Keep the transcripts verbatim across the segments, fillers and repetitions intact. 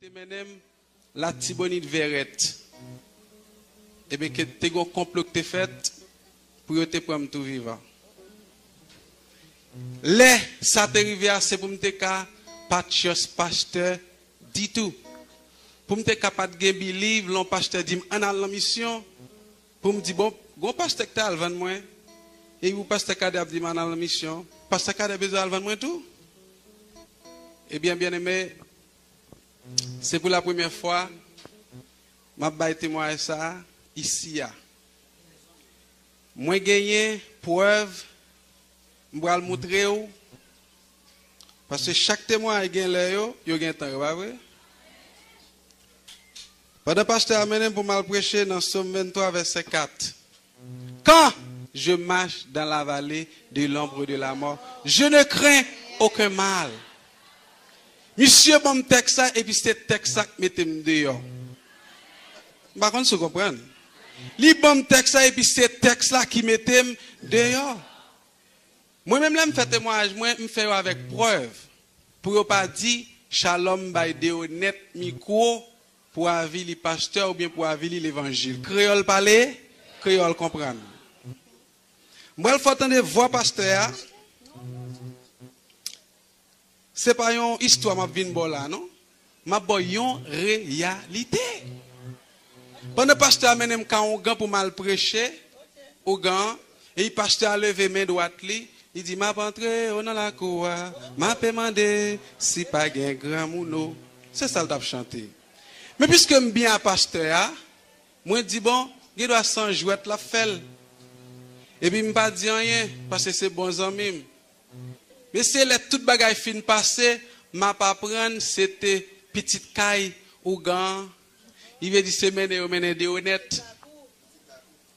Te mennen m Latibonit Vèrèt. Ebyen, ke te gen yon konplo ki te fèt pou yo te pran m tou vivan. Lè sa te rive a, se pou m te ka pa t chèche pastè ditou. Pou m te ka pa t gen believe lè yon pastè di m ann al nan misyon, pou m di, bon, gon pastè ki te al vann mwen, e yon pastè Kadè ap di m ann al nan misyon, pastè Kadè bezwen al vann mwen tou. Ebyen, byeneme, se pou la premyè fwa m ap bay temwayaj sa a isi a. Mwen genyen prèv, m pral moutre w, paske chak temwayaj gen lè yo, yo gen tan yo, pa vre? Pandan pastè a mennen m pou m al preche nan Sòm venntwa, vèsè kat, quand je marche dans la vallée de l'ombre de la mort, je ne crains aucun mal. Misye ban m tèks la, epi se tèks la k mete m deyò. M pa konn si w konprann. Li ban m tèks la, epi se tèks la ki mete m deyò. Mwen menm, lè m fè temwayaj mwen, m fè yo avèk prèv. Pou yo pa di, Shalom bay Deonèt mikwo pou avili pastè oubyen pou avili levanjil. Kreyòl pale, kreyòl konprann. M pral fè w tande vwa pastè a. Se pa yon istwa m ap vin ba w la, non. M ap ba w yon reyalite. Pandan pastè a mennen m kay ougan pou m al preche, ougan an, e pastè a leve men dwat li, li di, "M ap antre o nan lakou a, m ape mande si pa gen granmoun o." Se sa l t ap chante. Men piske m byen a pastè a, mwen di, "Bon, gen dwa se yon jwèt l ap fè l." Epi m pa di anyen, paske se bon zanmi m. Men se lè tout bagay fin pase, m ap aprann se te pitit kay ougan an. Li vle di se mennen yo mennen Deonèt.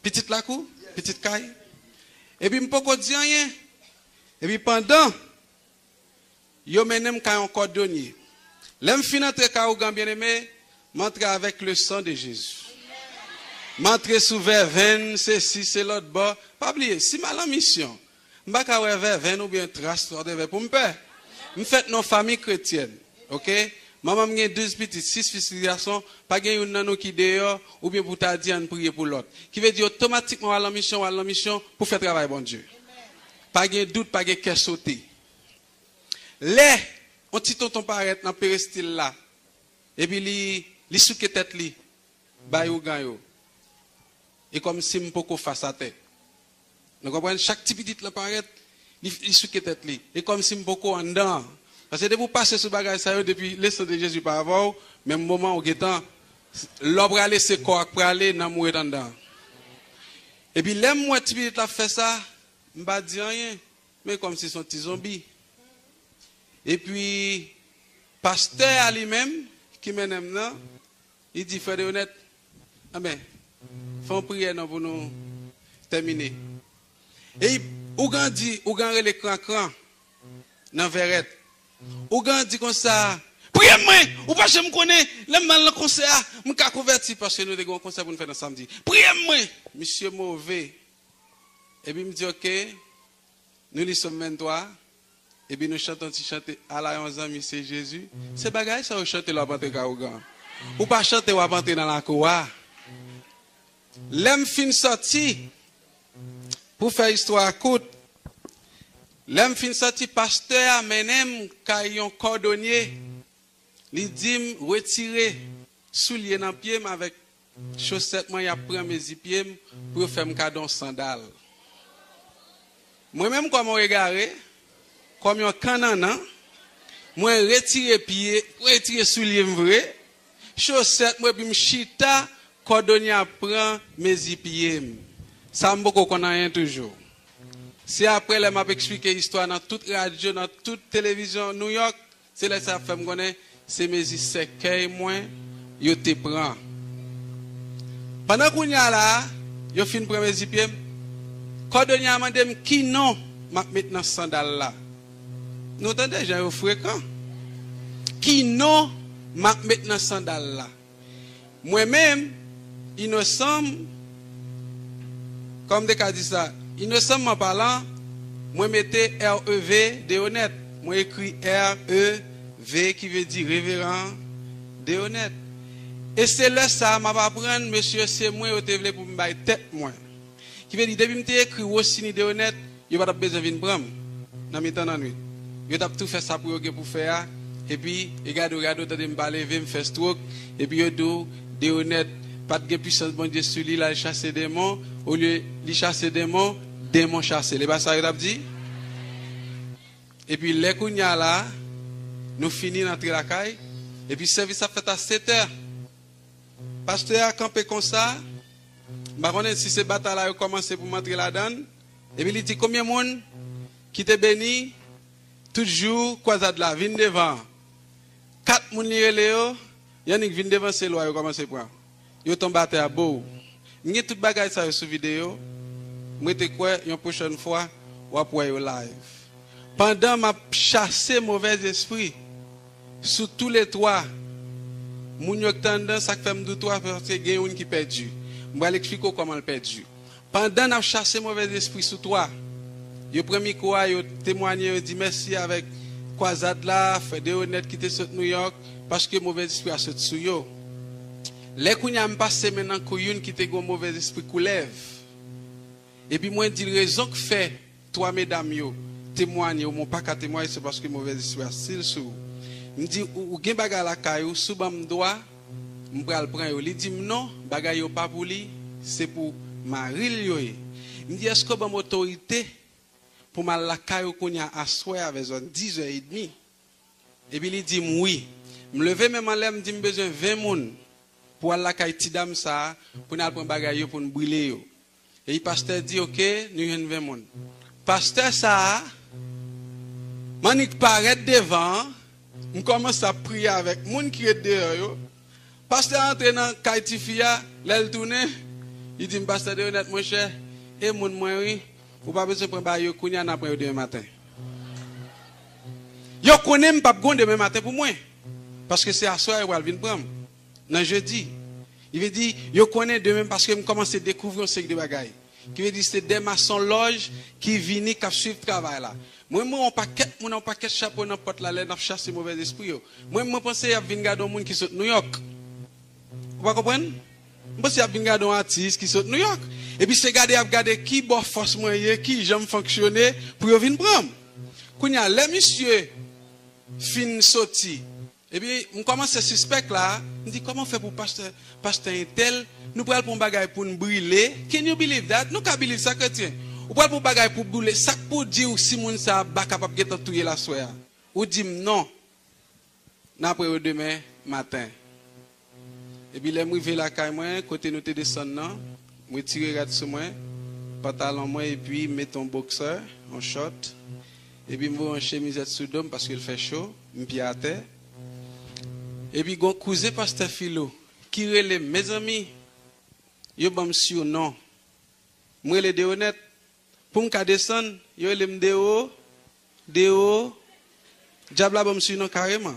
Pitit lakou, pitit kay. Epi m poko di anyen. Epi pandan yo mennen m kay yon kòdonye. Lè m fin antre kay ougan, byeneme, m antre avèk le sang de Jésus. M antre sou vèvenn, sesi, se lòt bò. Pa bliye, si m al an misyon, m pa ka wè vèvenn oubyen tras whatever pou m pè. M fèt nan yon fanmi kretyèn, oke? Manman m gen douz pitit, sis fi, sis gason, pa gen youn nan nou ki deyò, oubyen pou ta di ann priye pou lòt. Ki vle di otomatikman w al nan misyon, w al nan misyon pou fè travay Bondye. Pa gen dout, pa gen kè sote. Lè yon ti tonton parèt nan perestil la, epi li, li souke tèt li, bay ougan yo. E kòmsi m poko fas atè. Nou konprann? Chak ti pitit lan parèt, li, li souke tèt li. E kòmsi m poko anndan an. Paske depi w pase sou bagay sa yo, depi le sang de Jésus pa avè w, menm moman ou gentan, lè w prale, se kò a k prale, nanm ou ret anndan an. Epi lè m wè ti pitit la ap fè sa, m pa di anyen. Men kòmsi se yon ti zonbi. Epi, pastè a li menm, ki mennen m nan, li di, "Frè Deonèt, anben, fè yon priyè non pou nou tèmine." E li, ougan di, ougan rele Krankran nan Vèrèt. Ougan di konsa, "Priye m mwen, ou pa janm konnen, lè m al nan konsè a, m ka konvèti," paske nou te gen yon konsè pou n fè nan samdi. "Priye m mwen." Misye move. Epi m di, "Oke." Nou li Sòm venntwa, epi nou chante yon ti chante, "Ala yon zanmi se Jezi." Se bagay sa yo chante lè w ap antre kay ougan. Ou pa chante w ap antre nan lakou a. Lè m fin sòti, pou fè istwa a kout, lè m fin sòti, pastè a mennen m kay yon kòdonye. Li di m retire soulye nan pye m avèk chosèt mwen, y ap pran mezi pye m pou yo fè m kado yon sandal. Mwen menm, kòm yon egare, kòm yon kannannan, mwen retire pye, retire soulye m vre, chosèt mwen, epi m chita, kòdonye a pran mezi pye m. Sa m poko konn anyen toujou. Se apre lè m ap eksplike istwa nan tout radyo, nan tout televizyon New York, se lè sa y ap fè m konnen se mezi sèkèy mwen yo te pran. Pandan kounye a la a, yo fin pran mezi pye m, kòdonye a mande m ki non m ap met nan sandal la. Nou tande jan yo frekan. Ki non m ap met nan sandal la? Mwen menm, inosan m, kòm m te ka di sa, inosanman palan, mwen mete R E V, Deonèt. Mwen ekri R E V, ki vle di reveran, Deonèt. E se lè sa a m ap aprann mesye se mwen yo te vle pou m bay tèt mwen. Ki vle di, depi m te ekri Rosiny Deonèt, yo pa t ap bezwen vin pran m nan mitan nannuit. Yo t ap tou fè sa pou yo gen pou fè a, epi, e gade w, gade w, tande m pa leve, m fè stroke, epi yo di w, Deonèt pa t gen pisans Bondye sou li, l al chase demon, olye li chase demon, demon chase l. E pa sa yo t ap di? Epi lè kounye a la, nou fini, n antre lakay, epi sèvis ap fèt a sèt è. Pastè a kanpe konsa, m pa konnen si se batay la yo kòmanse pou m antre ladan l, epi li di, konbyen moun ki te beni tout jou kwazad la, vin devan an? Kat moun li rele yo, y annik vin devan, se lwa yo kòmanse pran. Yo tonbe atè a, bow. M gen tout bagay sa yo sou videyo. M rete kwè yon pwochèn fwa w ap wè yo live. Pandan m ap chase movèzespri sou toulètwa, moun yo k te anndan, sa k fè m di w twa, paske gen youn ki pèdi. M pral eksplike w kòman l pèdi. Pandan n ap chase movèzespri sou twa, yo pran mikwo a, yo temwanye, yo di mèsi avèk kwazad la, frè Deonèt ki te sot Nouyòk, paske movèzespri a sot sou yo. Lè kounye a m pase men nan kou youn ki te gen yon movèzespri koulèv. Epi mwen di l rezon k fè twa medam yo temwanye, ou mwen pa ka temwanye, se paske movèzespri a still sou ou. M di, ou, ou gen bagay lakay ou, si w ban m dwa, m pral pran yo. Li di m non, bagay yo pa pou li, se pou mari l yo ye. M di, èske w ban m otorite pou m al lakay ou kounye a aswè a vè zòn dizè edmi? Epi li di m wi. M leve men m anlè, m di m bezwen ven moun pou al lakay ti dam sa a, pou n al pran bagay yo, pou n brile yo. Epi pastè di, oke, nou jwenn ven moun. Pastè sa a, m annik parèt devan an, m kòmanse ap priye avèk moun ki ret deyò yo. Pastè a antre nan kay tifi a, lè l tounen, li di m, pastè Deonèt, monchè, e moun mwen wi, ou pa bezwen pran bagay yo kounye a, n a pran yo demen maten. Yo konnen m p ap gen demen maten pou mwen, paske se aswè a yo pral vin pran m, nan jedi. Li vle di, yo konnen demen, paske m kòmanse dekouvri yon seri de bagay. Ki vle di, se dè masonlòj ki vini, k ap swiv travay la. Mwen, mwen, yon pakèt moun, yon pakèt chapo nan pòt la, lè n ap chase movèzespri yo. Mwen, mwen panse y ap vin gade yon moun ki sot Nouyòk. Ou pa konprann? M panse y ap vin gade yon atis ki sot Nouyòk. Epi se gade y ap gade ki bò fòs mwen ye, ki jan m fonksyone, pou yo vin pran m. Kounye a, lè misye fin soti, epi m kòmanse sispèk la, m di, kòman fè pou pastè, pastè entèl, nou pral pran yon bagay pou n brile? Can you believe that? Nou ka believe sa, kretyen? Ou pral pran yon bagay pou brile, sa k pou di w si moun sa a baka p ap gentan touye l aswè a? Ou di m non. N a pran yo demen maten. Epi lè m rive lakay mwen, kote nou te desann nan, m retire rad sou mwen, pantalon mwen, epi m mete yon boksè, yon chòt. Epi m voye yon chemizèt sou do m paske l fè cho, m pye atè. Epi gon kouzen pastè Filo ki rele m, mezanmi, yo ban m sinon. M rele Deonèt. Pou m ka desann, yo rele m Deo, Deo. Dyab la ban m sinon kareman.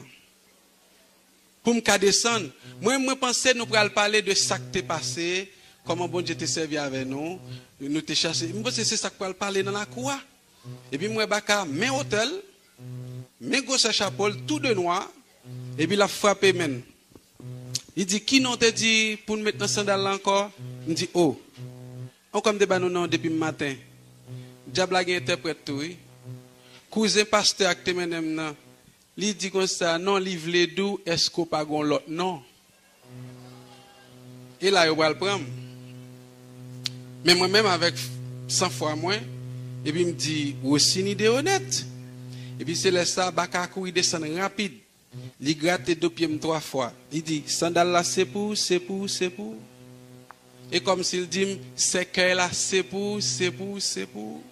Pou m ka desann, mwen, mwen panse nou pral pale de sa k te pase, kòman Bondye te sèvi avè nou, nou te chache. M panse se sa k pral pale nan lakou a. Epi m wè baka men wotè l, men gwosè chapo l, tou de nwa, epi l ap frape men l. Li di, ki non w te di pou n met nan sandal la ankò? M di, o. Ankò m te ba nou non depi m maten. Dyab la gen entèprèt tou, wi. Kouzen pastè a k te mennen m nan, li di konsa, non, li vle di w, èske w pa gon lòt non? E la yo pral pran m. Men mwen menm avèk sanfwa mwen, epi m di, Rosiny Deonèt. Epi se lè sa, baka a kouri desann rapid. Li grate do pye m twa fwa. Li di, sandal la se pou ou, se pou ou, se pou ou. E kòmsi l di m, sèkèy la se pou ou, se pou ou, se pou ou.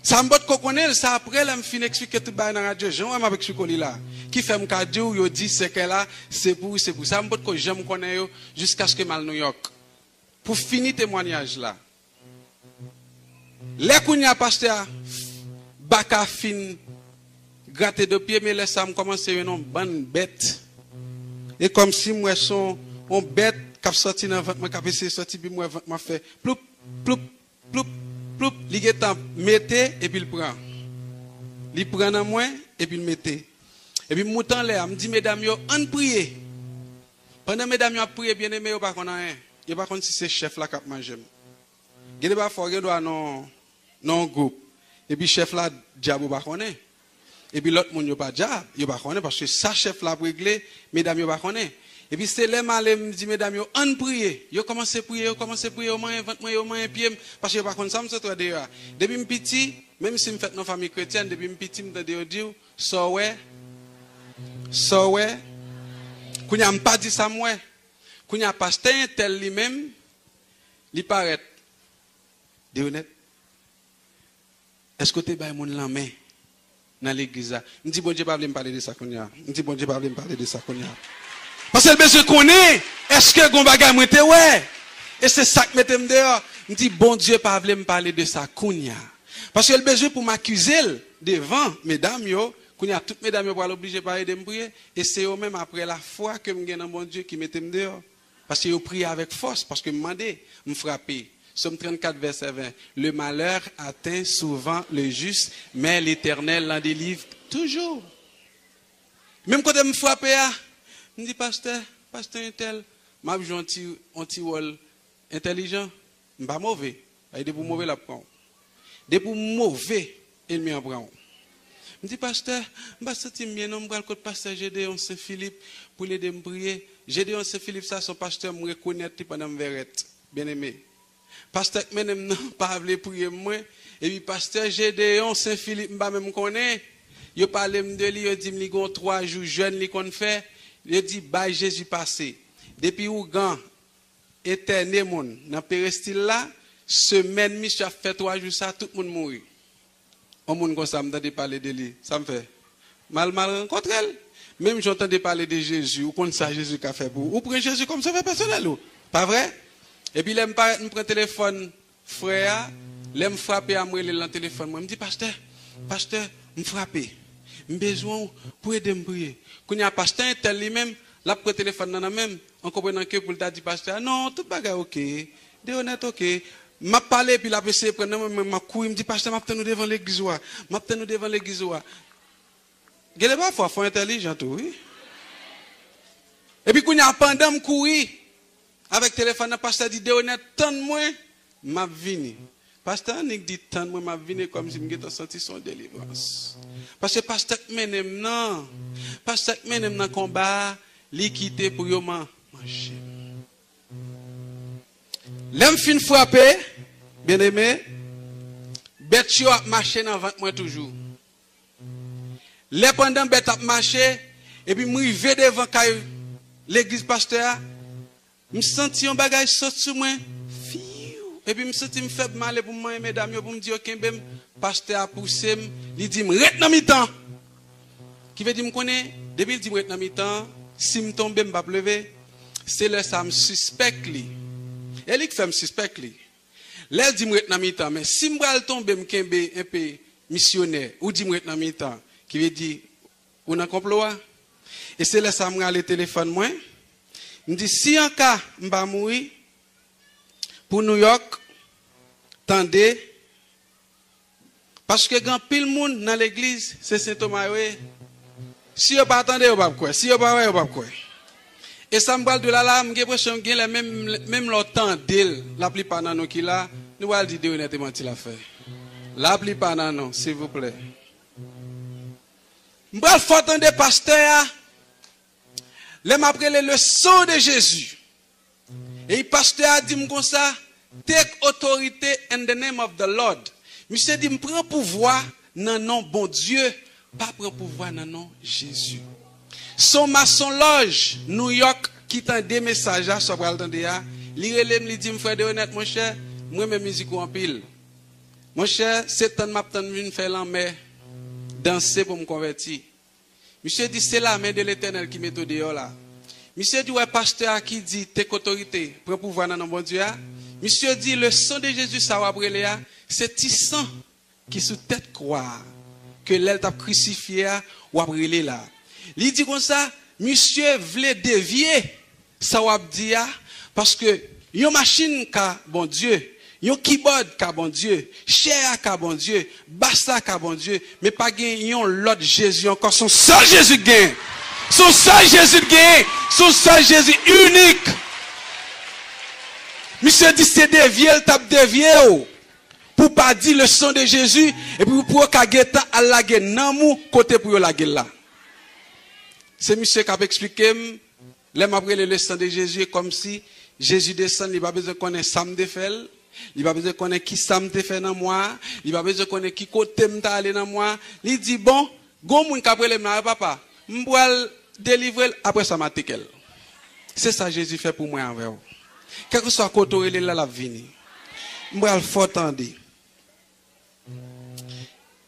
Sa m potko konnen l, sa apre lè m fin eksplike tout bagay nan radyo, jan w wè m ap eksplike w li la. Ki fè m ka di w, yo di sèkèy la, se pou ou, se pou ou. Sa m potko janm konnen yo, jiskaske m al Nouyòk. Pou fini temwanyaj la. Lè kounye a pastè a, baka fin grate do pye, men lè sa a m kòmanse wè yon bann bèt. E kòmsi m wè se yon, yon bèt k ap sòti nan vant mwen, k ap eseye sòti, epi m wè vant mwen ap fè ploup, ploup, ploup, ploup. Li gentan mete, epi l pran. Li pran nan mwen, epi l mete. Epi m moute anlè a, m di medam yo, ann priye. Pandan medam yo ap priye, byeneme, yo pa konn anyen. Yo pa konn si se chèf la k ap manje m. Gen de pafwa, w gen dwa nan, nan yon gwoup. Epi chèf la dyab ou pa konnen. Epi lòt moun yo pa dyab, yo pa konnen, paske sa chèf la ap regle, medam yo pa konnen. Epi se lè m ale, m di medam yo, ann priye. Yo kòmanse priye, yo kòmanse priye, yo manyen vant mwen, yo manyen pye m, paske yo pa konn sa m sot wè deyò a. Depi m piti, menm si m fèt nan fanmi kretyèn, depi m piti, m tande yo di w, sa w wè, sa w wè. Kounye a, m pa di sa m wè. Kounye a, pastè entèl li menm, li parèt. Deonèt, èske w te bay moun lanmen nan legliz la? M di, Bondye pa vle m pale de sa kounye a. M di, Bondye pa vle m pale de sa kounye a. Paske l bezwen konnen, èske gon bagay mwen te wè? E se sa k mete m deyò. M di, Bondye pa vle m pale de sa kounye a. Paske l bezwen pou m akize l devan medam yo. Kounye a, tout medam yo pral oblije pa ede m priye. E se yo menm, apre lafwa ke m gen nan Bondye, ki mete m deyò. Paske yo priye avèk fòs, paske m mande, m frape. Sòm trannkat, vèsè ven. Le malheur atteint souvent le juste, mais l'Éternel l'en délivre toujours. Menm kote m frape a, m di, pastè, pastè entèl, m ap jwe yon ti, yon ti wòl entèlijan. M pa move. Ay, depi w move, l ap pran w. Depi w move, ènmi an pran w. M di, pastè, m pa santi m byen non, m pral kot pastè Gédéon Saint Philippe pou l ede m priye. Gédéon Saint Philippe sa, se yon pastè m rekonèt li pandan m vèrèt. Byeneme. Pastè k mennen m nan pa vle priye m mwen. Epi pastè Gédéon Saint Philippe, m pa menm konnen. Yo pale m de li, yo di m li gon twa jou jèn li konn fè. Yo di, bay Jezi pase. Depi ougan entène moun nan perestil la, semèn misye ap fè twa jou sa, tout moun mouri. Yon moun konsa, m tande pale de li, sa m fè? M al, m al rankontre l. Menm jan w tande pale de Jezi, ou konn sa Jezi ka fè pou ou. Ou pran Jezi kòm sovè pèsonèl ou, pa vre? Epi lè m parèt, m pran telefòn frè a, lè m frape a, m rele l nan telefòn mwen. M di, pastè, pastè, m frape. M bezwen w pou ede m priye. Kounye a, pastè entèl li menm, l ap pran telefòn nan nan men m, an konprenan ke pou l ta di pastè a, non, tout bagay oke, Deonèt oke. M ap pale, epi l ap eseye pran nan men mwen, m ap kouri, m di, pastè, m ap tann ou devan legliz ou a. M ap tann ou devan legliz ou a. Gen de pafwa, fò entèlijan tou, wi. Epi kounye a, pandan m kouri avèk telefòn nan, pastè di, Deonèt, tann mwen, m ap vini. Pastè annik di, tann mwen, m ap vini, kòmsi m gentan santi se yon delivrans. Paske pastè k mennen m nan, pastè k mennen m nan konba a, li kite pou yo man-, manje m. Lè m fin frape, byeneme, bèt yo ap mache nan vant mwen toujou. Lè pandan bèt ap mache, epi m rive devan kay legliz pastè a, m santi yon bagay sot sou mwen. Fiw! Epi m santi m fèb, m ale pou m manyen medam yo, pou m di yo kenbe m. Pastè a pouse m, li di m, ret nan mitan! Ki vle di m konnen, depi l di m ret nan mitan, si m tonbe, m p ap leve. Se lè sa a m sispèk li. E li k fè m sispèk li. Lè l di m ret nan mitan, men si m pral tonbe, m kenbe enpe misyonè, ou di m ret nan mitan, ki vle di ou nan konplo a. E se lè sa a m rale telefòn mwen, m di, si an ka m pa mouri, pou Nouyòk, tande, paske gen anpil moun nan legliz, se Sen Toma yo ye. Si yo pa tande, yo p ap kwè. Si yo pa wè, yo p ap kwè. E sa m pral di w la la, m gen enpresyon gen lè menm, menm lè w tande l, laplipa nan nou ki la, nou pral di Deonèt te manti l ap fè. Laplipa nan nou, silvouplè. M pral fè w tande pastè a, lè m ap rele le sang de Jésus. E pastè a di m konsa, take authority in the name of the Lord. Misye di m pran pouvwa nan non Bondye, pa pran pouvwa nan non Jezi. Se yon masonlòj Nouyòk ki tande mesaj la, sa w pral tande a. Li rele m, li di m, frè Deonèt, monchè, m renmen mizik ou anpil. Monchè, se tann m ap tann vin fè lanmè danse pou m konvèti. Misye di, se lamen de Letènèl ki mete w deyò la. Misye di, w wè pastè a ki di, take otorite, pran pouvwa nan non Bondye a. Misye di, le sang de Jésus sa w ap rele a, se ti san ki sou tèt kwa a, ke lè l t ap krisifye a, w ap rele la. Li di konsa, misye vle devye sa w ap di a, paske yon machin ka Bondye, yon kibòd ka Bondye, chè a ka Bondye, bas la ka Bondye, men pa gen yon lòt Jezi ankò, se yon sèl Jezi k genyen. Se yon sèl Jezi t genyen. Se yon sèl Jezi inik. Misye di se devye l t ap devye w pou w pa di le sang de Jésus, epi pou yo ka gentan al lage nanm ou kote pou yo lage l la. Se misye k ap eksplike m, lè m ap rele le sang de Jésus, e kòmsi Jezi desann, li pa bezwen konnen sa m te fè l, li pa bezwen konnen ki sa m te fè nan mwa a, li pa bezwen konnen ki kote m t ale nan mwa a. Li di, bon, gon moun k ap rele m la, wi papa, m pral delivre l, apre sa m a teke l. Se sa Jezi fè pou mwen avè w. Kèlkeswa kote w rele l la, l ap vini. M pral fè w tande.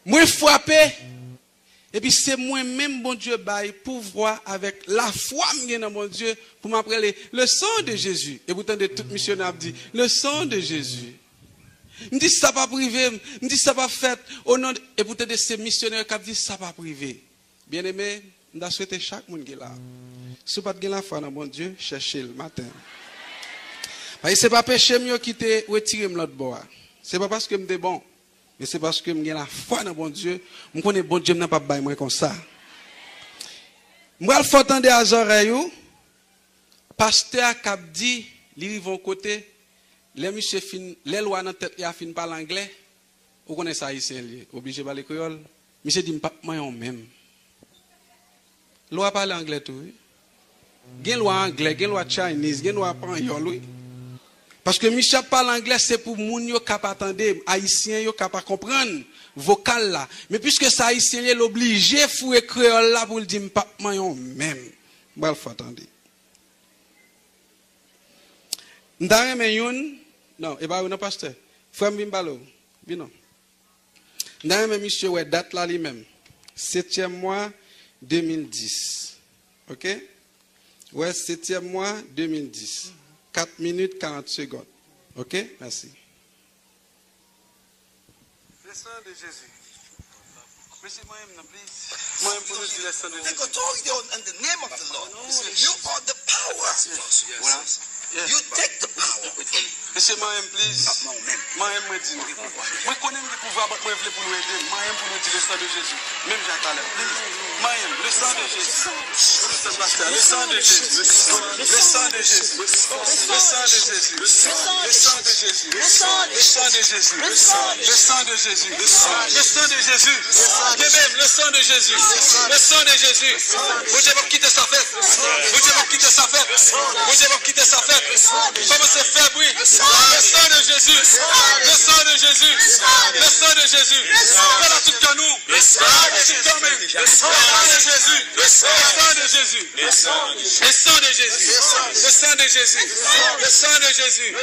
Mwen frape, epi se mwen menm Bondye bay pouvwa avèk lafwa m gen nan Bondye pou m ap rele le sang de Jésus. Epi w tande tout misyonè ap di, le sang de Jésus. M di sa p ap rive m, m di sa p ap fèt, o non de, epi w tande se misyonè yo k ap di sa p ap rive. Byeneme, m ta swete chak moun ki la. Si w pa t gen lafwa nan Bondye, chèche l maten. Paske se pa peche m yo ki te retire m lòt bò a. Se pa paske m te bon, men se paske m gen lafwa nan Bondye. M konnen Bondye m nan p ap bay mwen konsa. M pral fè w tande a zòrèy ou. Pastè a k ap di, li rive yon kote, lè misye fin, lè lwa nan tèt li a fin pale anglè, ou konnen se ayisyen li ye, oblije pale kreyòl. Misye di, "M p ap manyen w menm." Lwa pale anglè tou, wi. Gen lwa anglè, gen lwa Chinese, gen lwa panyòl, wi. Paske misye ap pale anglè, se pou moun yo ka pa tande, ayisyen yo ka pa konprann vokal la. Men piske se ayisyen li ye, l oblije foure kreyòl la pou l di, "M p ap manyen w menm." M pral fè w tande. M ta renmen youn, non, e pa ou non, pastè. Frè m, vin pale w. Vin non. M ta renmen misye wè dat la li menm. Setyèm mwa de mil dis. Oke? Wè, setyèm mwa de mil dis. Kat minit, karant segonn. Oke? Mèsi. Le sang de Jésus. Mesye, manyen m nan, please. Manyen m pou nou di le sang de Jésus. Take authority on, in the name of the Lord. You are the power. Voilà. You take the power. Mesye, manyen m, please. Manyen m, mwen di nou. Mwen konnen m gen pouvwa, but mwen vle pou nou ede m. Manyen m pou nou di le sang de Jésus. Menm jan talè, please. Manyen m, le sang de Jésus. Le sang de Jésus. Le sang de Jésus. Le sang de Jésus. Le sang de Jésus. Le sang de Jésus. Le sang de Jésus. Le sang de Jésus. Le sang de Jésus. Le sang de Jésus. Le sang de Jésus. Le sang de Jésus. Le sang de Jésus. Bondye p ap kite sa fèt. Bondye p ap kite sa fèt. Bondye p ap kite sa fèt. Kòmanse fè bri. Le sang de Jésus. Le sang de Jésus. Le sang de Jésus. Fè la tout kè nou. Le sang de Jésus. Le sang de Jésus. Le sang de Jésus. Le sang de Jésus. Le sang de Jésus. Le sang de Jésus.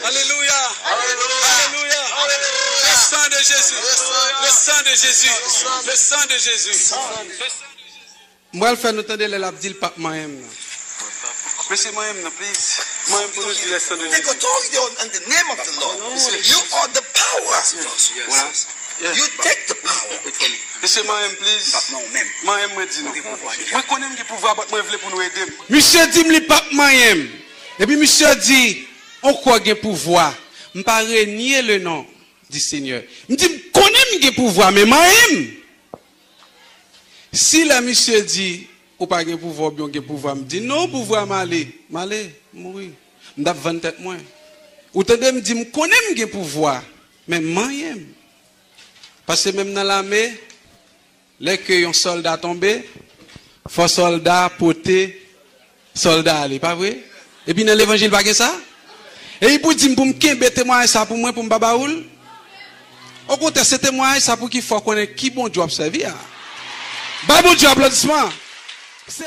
Alléluia. Alléluia. Le sang de Jésus. Le sang de Jésus. Le sang de Jésus. M pral fè nou tande lè l ap di l p ap manyen m nan. Mesye, manyen m nan, please. Manyen m pou nou di le sang de Jésus. Take authority on, in the name of the Lord. You are the power. Voilà. You take the power. Mesye, manyen m, please. Manyen m, mwen di nou. Mwen konnen m gen pouvwa, but mwen vle pou nou ede m. Misye di m li p ap manyen m. Epi misye di, on kò gen pouvwa. M pa renye le non di Senyè. M di, m konnen m gen pouvwa, men manyen m. Si lè misye di, ou pa gen pouvwa oubyen w gen pouvwa, m di, non, pouvwa m ale, m ale, m mouri. M t ap vann tèt mwen. Ou tande m di, m konnen m gen pouvwa, men manyen m. Paske menm nan lame, lè ke yon sòlda tonbe, fò sòlda pote sòlda ale, pa vre? Epi nan levanjil pa gen sa? Epi pou di m pou m kenbe temwayaj sa pou mwen, pou m pa ba ou l? Okontrè, se temwayaj sa pou ki fè w konnen ki Bondye w ap sèvi a. Bay Bondye aplodisman. Se